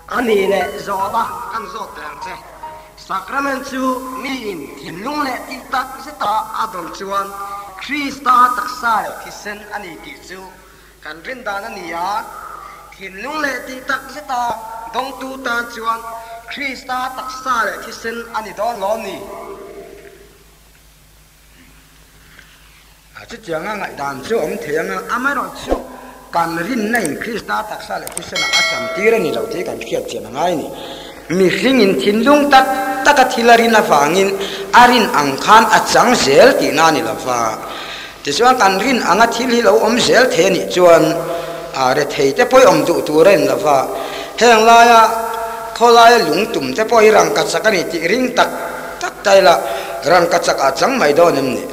A nih leh zawhna kan zawt teh ang che. Sacrament chu miin thinlung leh tih tak zeta a dawn chuan Krista taksa leh thisen a ni tih chu kan rin dan a ni a. Thinlung leh tih tak zeta dawngtu tan chuan Krista taksa leh thisen a ni dawn lo ni. A chutianga ngaihdan chu awm thei ang a, amaherawhchu kan rinna in Krista taksa leh thisenah a chantir a ni lo tih kan hriat chian a ngai a ni. Mihringin thinlung tak taka thil a rin avangin a rin ang khan a chang zel tihna a ni lo va. Tichuan kan rin anga thil hi lo awm zel thei a nih chuan a rethei te pawh hi awm duh tur a ni lo va. Heng laia khawlaia lungtum te pawh hi rangkachak a ni tih ring tak tak ta ila rangkachak ah chang mai dawn em ni?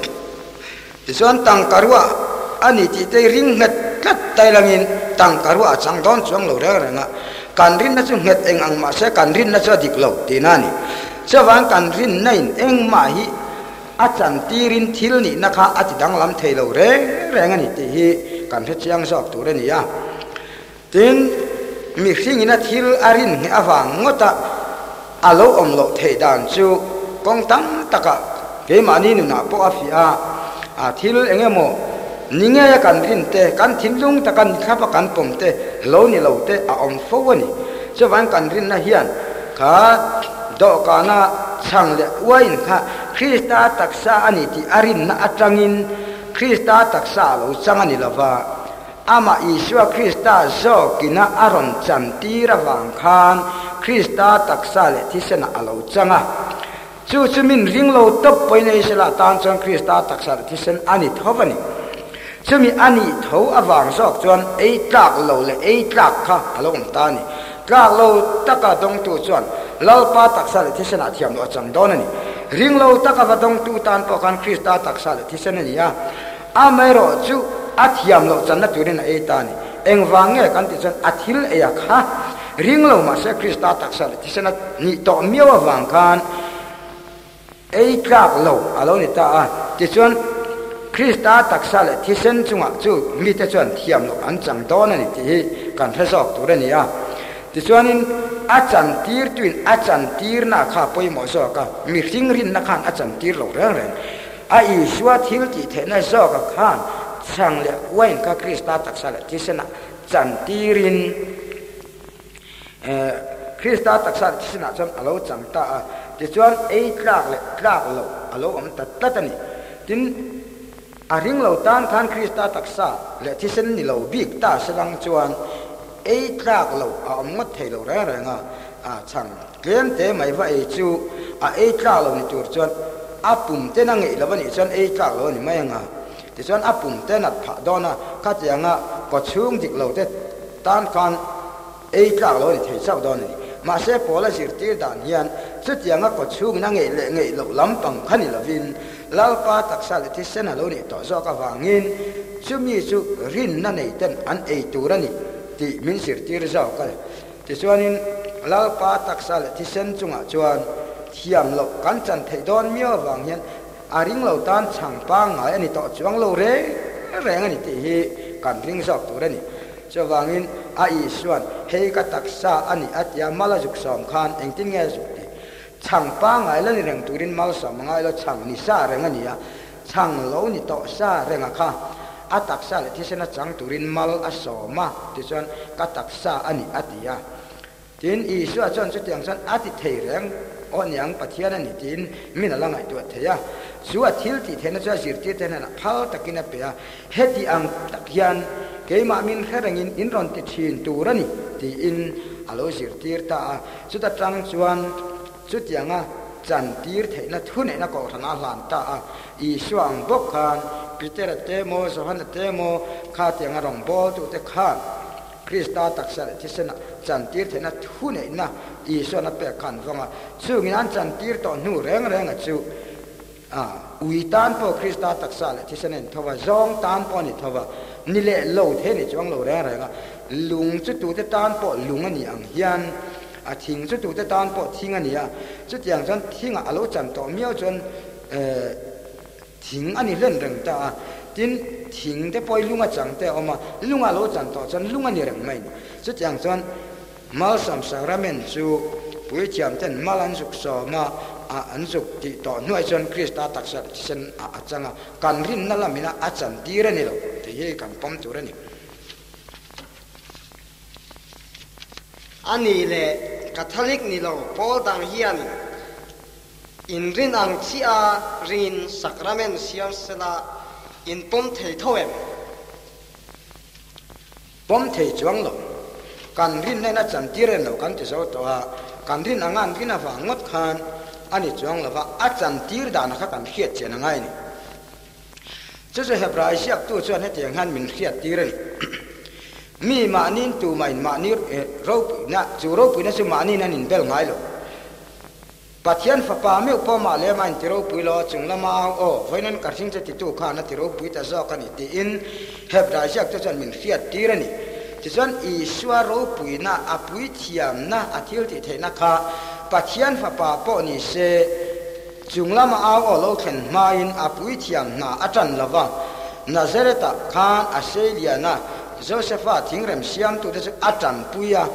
Tichuan tangka ruah a ni tih te ring nghet tlat ta ilangin tangka ruah a chang dawn chuang lo reng reng a, kan rinna chu nghet eng ang mah se kan rinna chu a dik lo tihna a ni. Chuvang kan rinna in engmah hi a chan tirin thil nihna kha a ti danglam thei lo reng reng a ni tih hi kan hre chiang zawk tur a ni a. Tin, mihringin a thil a rin ngheh avang ngawta a lo awm loh theih dan chu kawng tam takah keimahni nunah pawh a fiah a, a thil eng emaw ni ngeia kan rin te, kan thinlung taka ni thlapa kan pawm te lo ni lo te a awm fo a ni. Chuvangin kan rinna hian kha dawhkana chhang leh uain kha Krista taksa a ni tih a rinna atangin Krista taksa a lo chang a ni lova, Amah Isua Krista zawkina a rawn chantir avang khan Krista taksa leh thisenah a lo chang a. Chu chu min ring lo tawp pawhin a Israel tan chuan Krista taksa leh thisen a ni tho a ni. Chumi a nih tho avang zawk chuan ei tlak lo leh ei tlak kha a lo awm ta a ni. Tlak lo taka dawngtu chuan Lalpa taksa leh thisenah thiam loh a chang dawn a ni. Ring lo taka va dawngtu tan pawh khan Krista taksa leh thisen a ni a. Amaherawh chu a thiam loh channa turin a ei ta a ni. Engvang nge kan tih chuan a thil ei a kha ring lo mahse Krista taksa leh thisen a nih tawh miau avang khan ei tlak lo a lo ni ta a. Tichuan Krista taksa leh thisen chungah chu mite chuan thiam loh an chang dawn a ni tih hi kan hre zawk tur a ni a. Tichuanin a chantirtuin a chantirna kha pawimawh zawk a, mihring rinna khan a chantir lo reng reng. A Isua thil tih theihna zawka khan chhang leh wine kha Krista taksa leh thisenah chantirin Krista taksa leh thisenah chuan a lo chang ta a, tichuan ei tlak leh tlak lo a lo awm ta tlat a ni. Tin, a ring lo tan khan Krista taksa leh thisen ni lo bik ta selang chuan ei tlak lo a awm ngawt thei lo reng reng a, a chhang. Tlem te mai va ei chu a ei tlak lo ni tur chuan a pum ten a ngeih lo a nih chuan ei tlak lo a ni mai ang a. Tichuan a pum ten a phah dawn a, khatianga kawchhung dik lo te tan khan ei tlak lo a ni thei chauh dawn a ni. Mahse Paula zirtir dan hian chutianga kawchhungin a ngeih leh ngeih loh lampang kha ni lovin Lalpa taksa leh thisen a lo nih tawh zawk avangin chumi chu rinna nei ten an ei tur a ni tih min zirtir zawk a. Tichuanin Lalpa taksa leh thisen chungah chuan thiam loh kan chan theih dawn miau avang hian a ring lo tan chhang pangngai a ni tawh chuang lo reng reng a ni tih hi kan ring zawk tur a ni. Chuvangin a Isuan hei ka taksa a ni a tia mal a zuk sawm khan engtin nge a zuk tih? Chhang pangngai la ni reng turin malsawm a ngai lo, chhang ni sa reng a ni a. Chhang lo ni tawh sa renga kha a taksa leh thisena chang turin mal a sawm a, tichuan ka taksa a ni a ti a. Tin, Isua chuan chutiang chuan a ti thei reng aw niang Pathian a ni tiin min a la ngaihtuah thei a. Chu a thil tih theihna chu a zirtirte hnenah phal takin a pe a, heti ang tak hian keimah min hre rengin in rawn ti thin tur a ni tiin a lo zirtir ta a. Chuta tang chuan Chutianga chantir theihna thuneihna kohhran a hlan ta a, Isua ang bawk khan Petera te maw, Johana te maw khatianga rawngbawltute khan Krista taksa leh thisena chantir theihna thuneihna Isuan a pek kha an vawng a. Chungin an chantir tawh hnu reng renga chu ui tan pawh Krista taksa leh thisen a intho va, zawng tan pawh a ni tho va, ni leh lo thei a ni chuang lo reng reng a, lung chu tute tan pawh lung a ni ang hian A thing chu tute tan pawh thing a ni a, chutiang chuan thingah a lo chan tawh miau chuan thing a ni hlen reng ta a. Tin, thing te pawh hi lung a chang te a awm a, lung a lo chan tawh chuan lung a ni reng mai a ni. Chutiang chuan Malsawm Sacrament chu puithiam ten mal an zuk sawm a, a an zuk tih tawh hnuai chuan Krista taksa leh thisen ah a chang a, kan rinna lamina a chan tir a ni lo tih hi kan pawm tur a ni. A nih leh Catholic ni lo pawl dang hian inrin ang chiah a ringin Sacrament siam sela in pawm thei tho em? Pawm thei chuang lo. Kan rinna in a chantir em lo kan ti zo tawh a, kan rin anga an rin avang ngawt khan a ni chuang lo va, a chantir danah kha kan hriat chian a ngai a ni. Chu chu Hebrai ziaktu chuan hetiang hian min hriat tir a ni. Mi mahniin tumahin mahni ropuina, chu ropuina chu mahniin an inbel ngai lo. Pathian Fapa meuh pawh mah lem a inti ropui lo a, chung lama au aw, vawiin ka hring che titu khan a ti ropui ta zawk a ni tiin Hebrai ziakte chuan min hriat tir a ni. Tichuan Isua ropuina, a puithiamna, a thil tih theihna kha Pathian Fapa pawh ni se, chung lama au aw lo thlen hmain a puithiam hna a tan lo va, Nazareth-ah khan a seilian a, Josefa thingrem siamtute chu a tanpui a,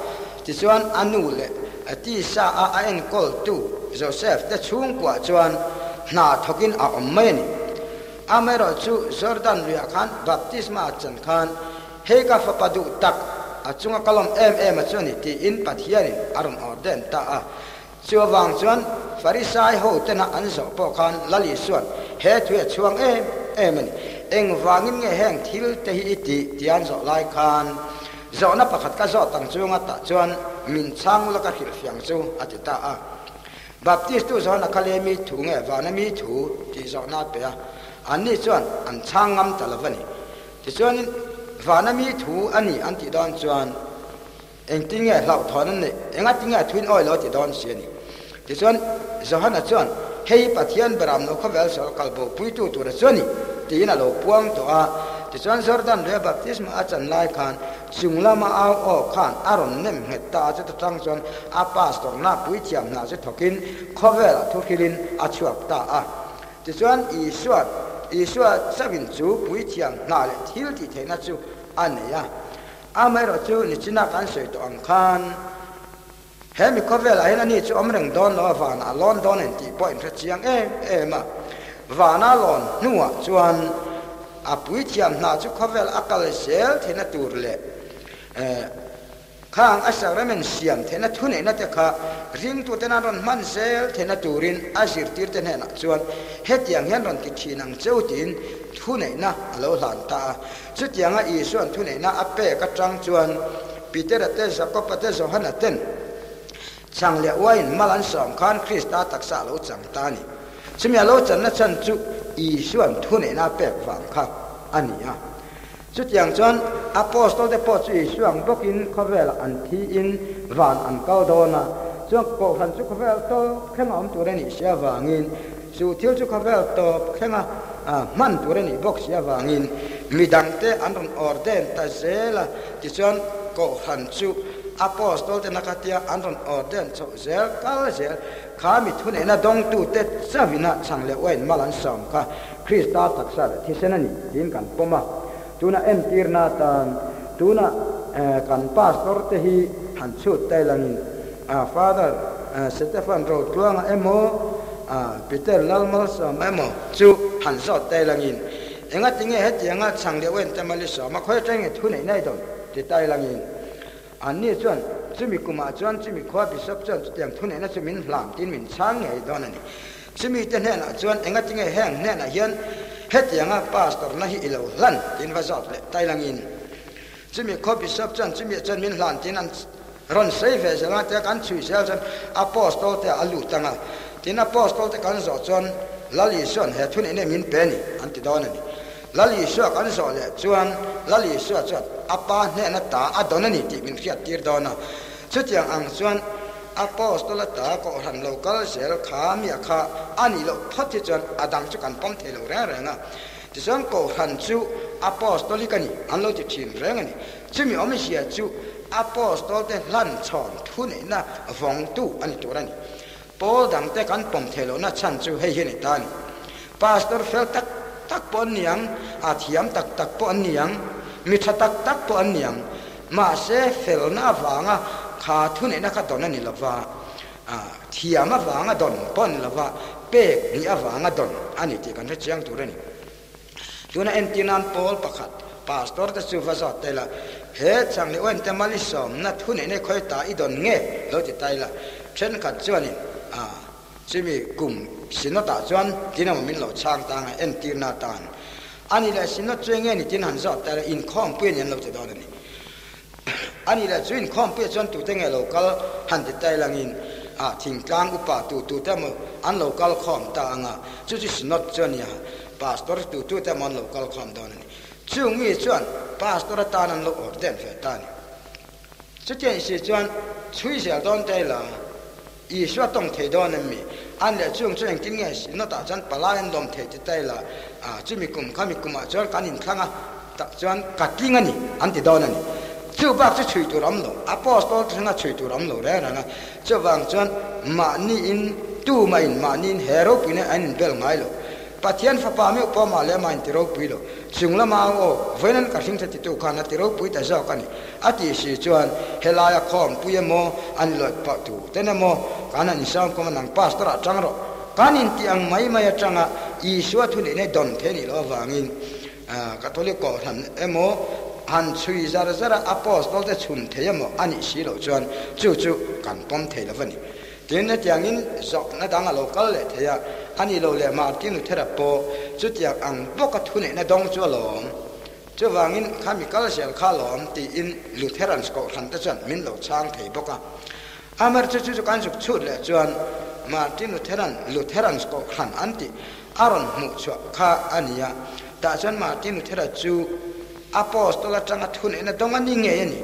Tichuan a nu leh a tisa a a enkawltu Joseph te chhungkuah chuan hna thawkin a awm mai a ni. Amaherawhchu Jordan luiah khan baptisma a chan khan, Hei ka fapa duh tak, a chunga ka lawm em em a chu a ni tiin Pathianin a rawn ordain ta a. Chu avang chuan Farisai ho tena an zawh pawh khan Lal Isua'n he thu a chhuang em em a ni. Engvangin nge heng thil te hi i tih tih an zawh lai khan zawhna pakhat ka zawh tang chunga tah chuan min chhang ula ka hrilhfiang chu a ti ta a. Baptistu zawhna kha le mi thu nge vana mi thu tih zawhna a pe a, anni chuan an chhang ngam ta lo va ni. Tichuanin vana mi thu a ni an tih dawn chuan, Engtin nge hlauhthawn an neih? Engati nge thuin awi lo ti dawn si a ni? Tichuan, Johana chuan, Hei Pathian beram lo khawvel sawl kal bo puitu tura chu a ni, tiin a lo puang tawh a. Tichuan, Jordan luia baptisma a chan lai khan chung lama au aw khan a rawn nem nghet ta a, chuta tang chuan a pastor na puithiam hna chu thawkin khawvelah thu hrilhin a chhuak ta a. Tichuan, Isua, Isua chauhin chu puithiam hna leh thil tih theihna chu a nei a. Amaherawh chu nichina kan sawi tawh ang khan he mi khawvelah hian ani chu awm reng dawn lo a, vanah lawn dawn en tih pawh inhre chiang em em a. Vana lawn hnuah chuan a puithiam hna chu khawvel a kal zel theihna tur leh khang a sacrament siam theihna thuneihna te kha ringtuten an rawn hman zel theihna turin a zirtirte hnenah chuan hetiang hian rawn ti thin ang cheu tiin thuneihna a lo hlan ta a. Chutianga Isua'n thuneihna a pek atang chuan Petera te, Jakoba te, Johana ten chang leh uaiin mal an sawm khan Krista taksa a lo chang ta a ni. Chumi a lo channa chhan chu Isua'n thuneihna a pek vang kha a ni a. Chutiang chuan Apostol te pawh chu Isua ang bawkin khawvelah an thiin van an kal dawn a, chuan Kohhran chu khawvel tawp thleng a awm tur a nih si avangin Chu thil chu khawvel tawp thlenga hman tur a nih bawk si avangin midangte an rawn ordain ta zel a, tichuan Kohhran chu Apostol te nakatia an rawn ordain chhoh zel kal zel kha mi thuneihna dawngtute chauhina chhang leh uain mal an sawm kha Krista taksa leh thisen a ni tiin kan pawm a. Tuna entirna atan tuna kan pastor te hi han chhut ta ilangin Father Stephen Rotluanga emaw Peter Lalmalsawma emaw chu han zawt ta ilangin engati nge hetianga chhang leh uain te Malisawma khawi atang nge thu neih nai dawn ti ta ilangin anni chuan chumi kumah chuan chumi khua Bishop chuan chutiang thu neihna chu min hlam tiin min chhang ngei dawn a ni. Chumi te hnenah chuan engati nge heng hnenah hian hetianga pastor na hi i lo hlan tiin va zawt leh ta ilangin chumi khaw bishop chuan chumi chuan min hlan tiin an rawn sawi ve zel a, tia kan chhui zel chuan apostol te ah a lut ang a, tin apostol te kan zawh chuan Lal Isua'n he thu neih min pe a ni an ti dawn a ni. Lal Isua kan zawh leh chuan Lal Isua chuan a pa hnehna ta a dawn a ni tih min hriat tir dawn a, chutiang ang chuan Apostol ata kohhran lo kal zel kha mia kha a nih loh phawt hi chuan a dang chu kan pawm thei lo reng reng a. Tichuan kohhran chu Apostolic a ni an lo ti thin reng a ni. Chumi awmzia chu Apostol te hlan chhawn thuneihna vawngtu a ni tur a ni. Pawl dangte kan pawm thei lohna chhan chu hei hi a ni ta a ni. Pastor fel tak tak pawh an ni ang, a thiam tak tak pawh an ni ang, mi tha tak tak pawh an ni ang. Mahse, felna avanga Kha thuneihna kha dawn a ni lova, thiam avanga dawn pawh a ni lova, pek nih avanga dawn a ni tih kan hre chiang tur a ni. Tuna entir nan pawl pakhat pastor te chu va zawt ta ila, He chang leh uain te mal i sawmna thuneihna i khawi ta i dawn nge? lo ti ta ila, thenkhat chuanin chumi kum synod ah chuan tin emaw min lo chhang ta anga entirna atan a ni leh synod chu enge ni tin han zawt ta ila inkhawmpui a ni an lo ti dawn a ni. A nih leh chu inkhawmpuiah chuan tute nge lo kal han ti tai langin a thingtlang upa tu tute emaw an lo kal khawm ta ang a, chu chu Synod chu a nia, Pastor tu tute emaw an lo kal khawm dawn a ni. Chung mi chuan Pastor atan an lo ordain ve ta a ni. Chutiang isi chuan chhui zel dawn ta ila Isua tawng thei dawn em mi? An leh chung chu engtin nge Synod ah chuan palai an lawm thei ti ta ila, chumi kum kha mi kumah chuan kan inthlang a, tah chuan ka tling a ni an ti dawn a ni. Chu bak chu chhui tur awm lo, Apostol thlenga chhui tur awm lo reng reng a. Chuvang chuan mahniin tumahin mahniin he ropuina an inbel ngai lo. Pathian fapa meuh pawh mah leh mah in ti ropui lo. Chung lama aw, vawiin ka hring thla titu khan a ti ropui ta zawk a ni. A tih si chuan helaia khawmpui emaw, an lawih pah tur ten emaw, kan han insam khawm a, nang pastor ah tang rawh. Kan intih ang mai mai atanga Isua thu neih nei dawn thei a nih loh avangin Catholic kohhran emaw han chhui zar zar a Apostol te chhun thei emaw a nih si loh chuan chu chu kan pawm thei lo va ni. Tin, hetiangin zawhna dang a lo kal leh thei a, a nih loh leh Martin Luther-a pawh chutiang ang bawka thuneihna dawng chu a lawm. Chuvangin kha mi kal zel kha lawm tiin Lutherans kohhran te chuan min lo chhang thei bawk a. Amar chu chu chu kan zuk chhut leh chuan Martin Lutheran Lutherans kohhran an tih a rawn hmuh chhuah kha a ni a. Tah chuan Martin Luthera chu Apostol atanga thuneihna dawng a ni ngei a ni.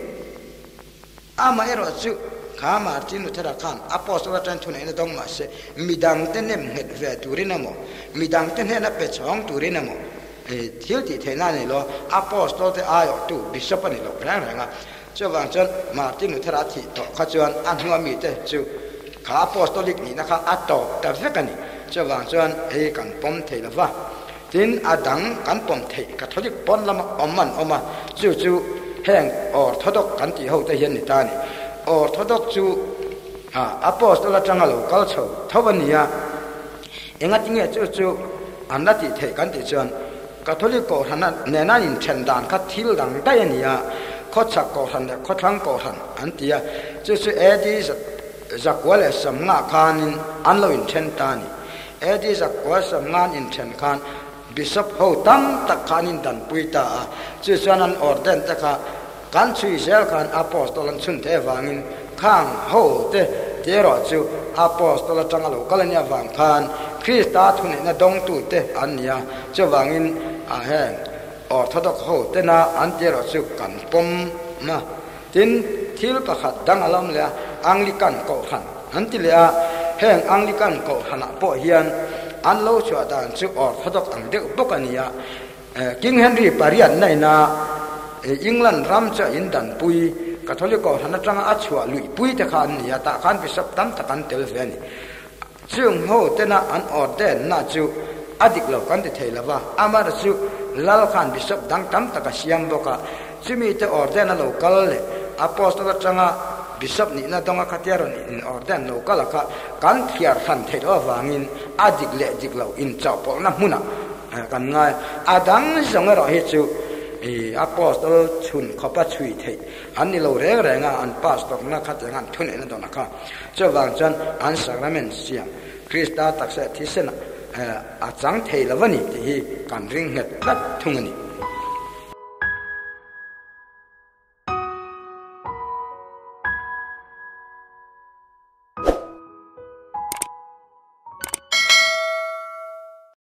Amaherawh chu kha Martin Luthera khan Apostol atang thuneihna dawng mah se midangte nem nghet ve turin emaw, midangte hnena pe chhawng turin emaw thil tih theihna a ni lo, Apostol te aiawhtu Bishop a ni lo reng reng a. Chuvang chuan Martin Luthera a thih tawh kha chuan a hnua mite chu kha Apostolic nihna kha a tawp ta vek a ni. Chuvang chuan hei kan pawm thei lo va. Tin, a dang kan pawm theih Catholic pawn lama awm an awm a, chu chu heng Orthodox kan tih ho te hian ni ta a ni. Orthodox chu Apostol atanga lo kal chho tho a ni a, engatinge chu chu an la tih theih kan tih chuan Catholic kohhran nena an inthen dan kha thil dang daih a ni a, khawchhak kohhran leh khawthlang kohhran an ti a, chu chu AD zakua leh sawmnga khanin an lo inthen ta a ni. AD zakua sawmngan inthen khan Bishop ho tam tak kha an indanpui ta a, chu chuan an ordain te kha kan chhui zel khan Apostol an chhun theih avangin khang ho te te erawh chu Apostol atanga lo kal a nih avang khan Krista thuneihna dawngtu te an ni a, chuvangin a heng Orthodox ho tena an ti erawh chu kan pawm a. Tin, thil pakhat dang a lam leh a, Anglican Kohhran an ti leh a, heng Anglican Kohhranah pawh hian an lo chhuah dan chu Orthodox ang deuh bawk a ni a. King Henry pariat naina England ram chu a indanpui, Catholic Kohhran atanga a chhuah luihpui te kha an ni a, tah khan bishop tam tak an tel ve a ni. Chung ho tena an ordain na chu a dik lo kan ti thei lo va, amah chu Lal khan bishop dang tam tak a siam bawk a, chumi te ordain a lo kal leh Apostol atanga bishop nihna dawnga khatia rawn in ordain lo kal a kha kan thliar hran theih loh avangin a dik leh dik lo inchawhpawlhna hmunah kan ngai. A dang zawng erawh hi chu Apostol chhun khawpa chhui theih an ni lo reng reng a, an pastor na khatiang an thuneihna dawnah kha. Chuvang chuan an sacrament siam Krista taksa thisen a chang thei lo a ni tih hi kan ring nghet tlat thung a ni.